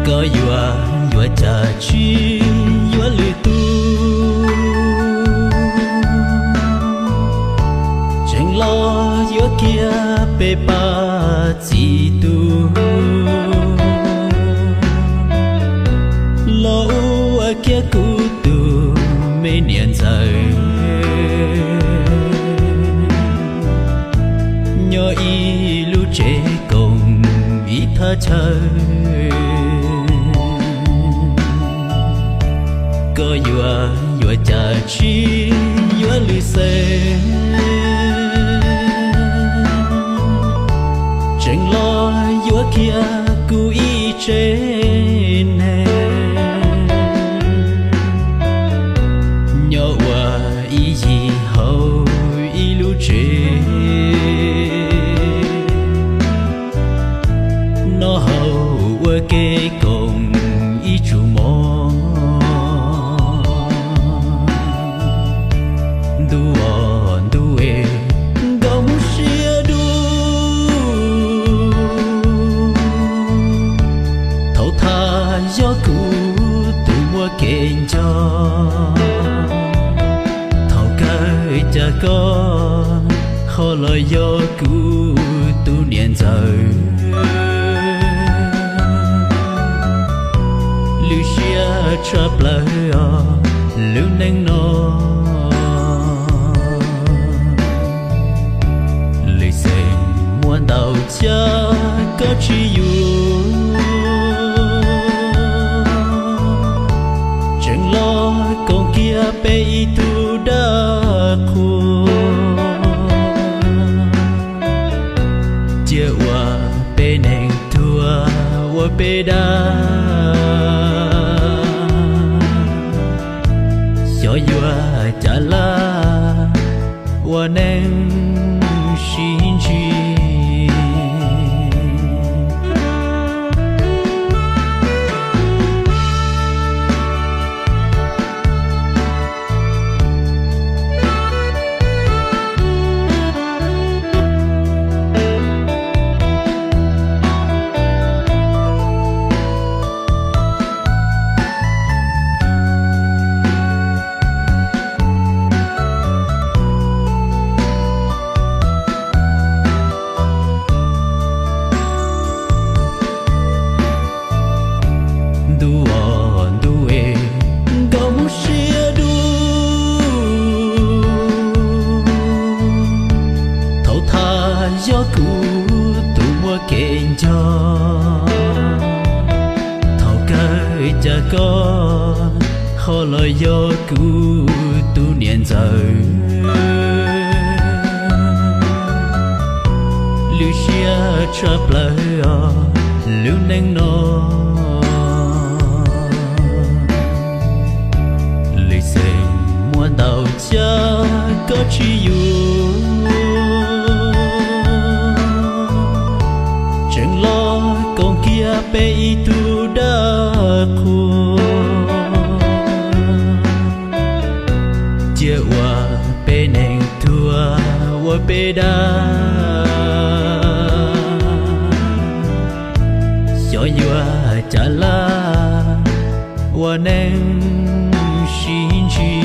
Koj yuav yuav cas tsis yuav lwm tus, tseem los yuav kiag peb pab txiv tub, los ua kiag kuv tus me niam ntxawm, nyob ib lub tsev koom ib thaj chaw. Koj yuav yuav cas tsis yuav lwm xeem, tseem los yuav kiag kuv ib tsev neeg, nyob ua ib yim hauv ib lub tsev, noj haus ua ke koom ib tsuj mov. Ntuj os ntuj es, nkauj Hmoob siab dub, thaum thaj yog kuv tus muaj kev nco, thaum kawg cas koj ho los yog kuv tus niam ntxawm. Lwm siab tshaj plaws os lub neej no, lwm xeem muaj ntau cas koj tsis yuav, tseem los koom kiag peb ib tug dab qhuas. Cia ua peb neeg tuag ua peb dab, xyov yuav cas laj ua neej sib ntsib. Ntuj os ntuj es, nkauj Hmoob siab dub, thaum thaj yog kuv tus muaj kev nco, thaum kawg cas koj ho los yog kuv tus niam ntxawm. Lwm siab tshaj plaws os lub neej no, lwm xeem muaj ntau cas koj tsis yuav, tseem los koom kiag peb ib tug dab qhuas. Cia ua peb neeg tuag ua peb dab, xyov yuav cas laj ua neej sib ntsib.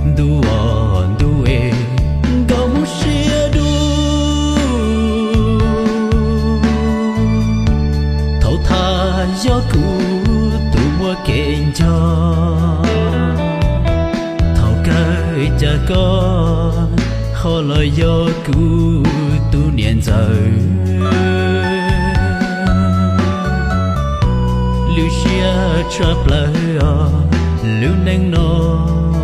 Ntuj os ntuj es, nkauj Hmoob siab dub, thaum thaj yog kuv tus muaj kev nco, thaum kawg cas koj ho los yog kuv tus niam ntxawm. Lwm siab tshaj plaws os Lub neej no